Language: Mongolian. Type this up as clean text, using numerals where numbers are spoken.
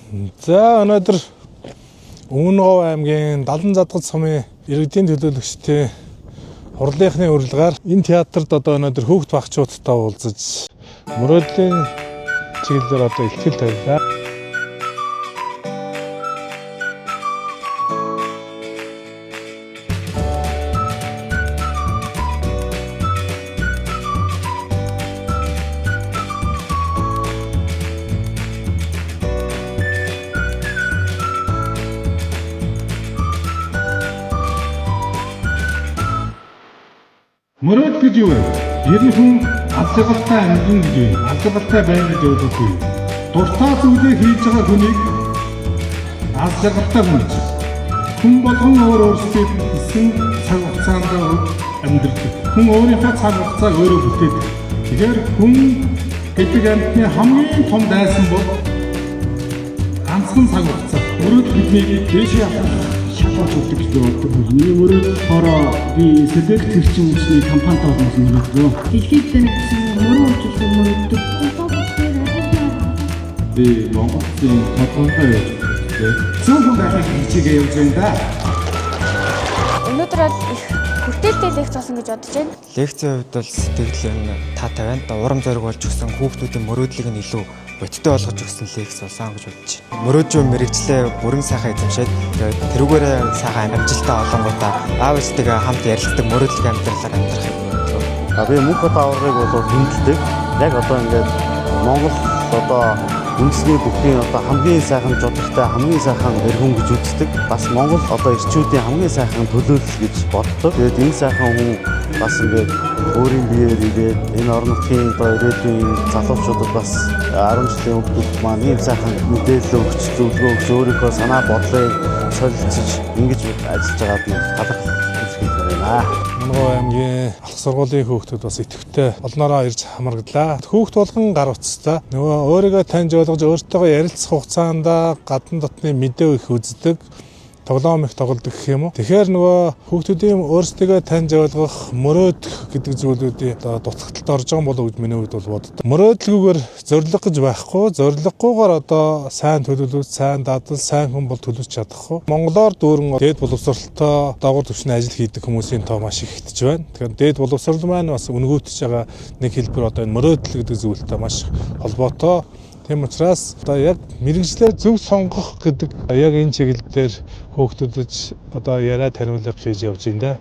За өнөөдөр Өмнө Говь аймгийн Далан-Задгал сумын иргэдийн төлөөлөгчдийн хурлынхны урилгаар энэ театрт одоо өнөөдөр хүүхд багчуудтай уулзаж мөрөөдлийн чиглэлээр одоо ихтгэл тавилаа. Мөрөөдөл гэж юу вэ? Ер нь хүн аз жаргалтай амьдран гэж юу? Аз жаргалтай байна гэж ойлгох юу? Дуртай зүйлээ хийж байгаа хүнийг аз жаргалтай хүн гэж. Хүн болгон өөр өөрсдийн хэлсэн цаг хугацаанд амьдрдаг. Хүн өөрийнхөө цаг хугацааг өөрөө бүтээдэг. Тэгэхээр хүн гэдэг амьтны хамгийн том дайсан бол ганцхан цаг хугацаа. Мөрөөдөл биднийг дээшээ авах шалгаж өгдөг гэж би боддог. Миний мөрөөдөл болохоор би Select эрчим хүчний компанитай болсон мөрөөдлөө. Дэлхийд танигдсан мөрөн хөгжүүлэх мөрөөддөг. Би Монгол улсын тодорхой байж үзлээ. Зөв хүн байхыг хичээгээ явж байна да. Өнөөдөр бол их хүртээлтэй лекц болсон гэж бодож байна. Лекцийн хувьд бол сэтгэл нь таатай байна. Одоо урам зориг болж өгсөн хүүхдүүдийн мөрөөдлийг нь илүү бодиттой болгож өгсөн лекц болсон гэж бодож байна. Мөрөөдж буй мэргэжлээ бүрэн сайхан эзэмшээд тэгээд тэрүүгээрээ сайхан амжилтаа олонгуудаа аав ээжтэйгээ хамт ярилцдаг мөрөөдлөг амьдралаар амьдрах юм байна. А би мөнх аваргыг бол хүндэлдэг. Яг одоо ингээд Монгол одоо үндэсний бүхний одоо хамгийн сайхан жудагтай, хамгийн сайхан эрхүн гэж үздэг. Бас Монгол одоо эрчүүдийн хамгийн сайхан төлөөлөл гэж боддог. Тэгээд энэ сайхан хүн бас ингээд өөрийн биеэр ирээд энэ орон нутгийн одоо ирээдүйн залуучуудад бас 10 жилийн өмнөд маань ийм сайхан мэдээлэл өгч, зөвлөгөө өгч, өөрийнхөө санаа бодлыг солилцож ингэж ажиллаж байгаад нь талархал илэрхийлмээр байна. Өмнө аймгийн алх сургуулийн хүүхдүүд бас идэвхтэй олноороо ирж хамаргадлаа. Хүүхд болгон гар утастай. Нөгөө өөрийгөө таньж ойлгож өөртөөгөө ярилцах хугацаанд гадна дотны мэдээ их үздэг, тоглоом их тоглодог гэх юм уу. Тэгэхээр нөгөө хүүхдүүдийн өөрсдийгөө таньж ойлгох, мөрөөдөх гэдэг зүйлүүдийн одоо дутагдалд орж байгаа болов уу гэж миний хувьд бол боддог. Мөрөөдөлгүйгээр зорилго гэж байхгүй, зорилгогүйгээр одоо сайн төлөвлөж, сайн дадал, сайн хүн бол төлөвлөж чадахгүй. Монголоор дүүрэн дээд боловсролтой доогуур түвшний ажил хийдэг хүмүүсийн тоо маш их итгэж байна. Тэгэхээр дээд боловсрол маань бас өнгөвдөж байгаа нэг хэлбэр одоо энэ мөрөөдөл гэдэг зүйлтэй маш холбоотой. Тийм учраас одоо яг мэргэжлээ зөв сонгох гэдэг яг энэ чиглэл дээр хүүхдүүдэд одоо яриа таниулах хийж явж байна да.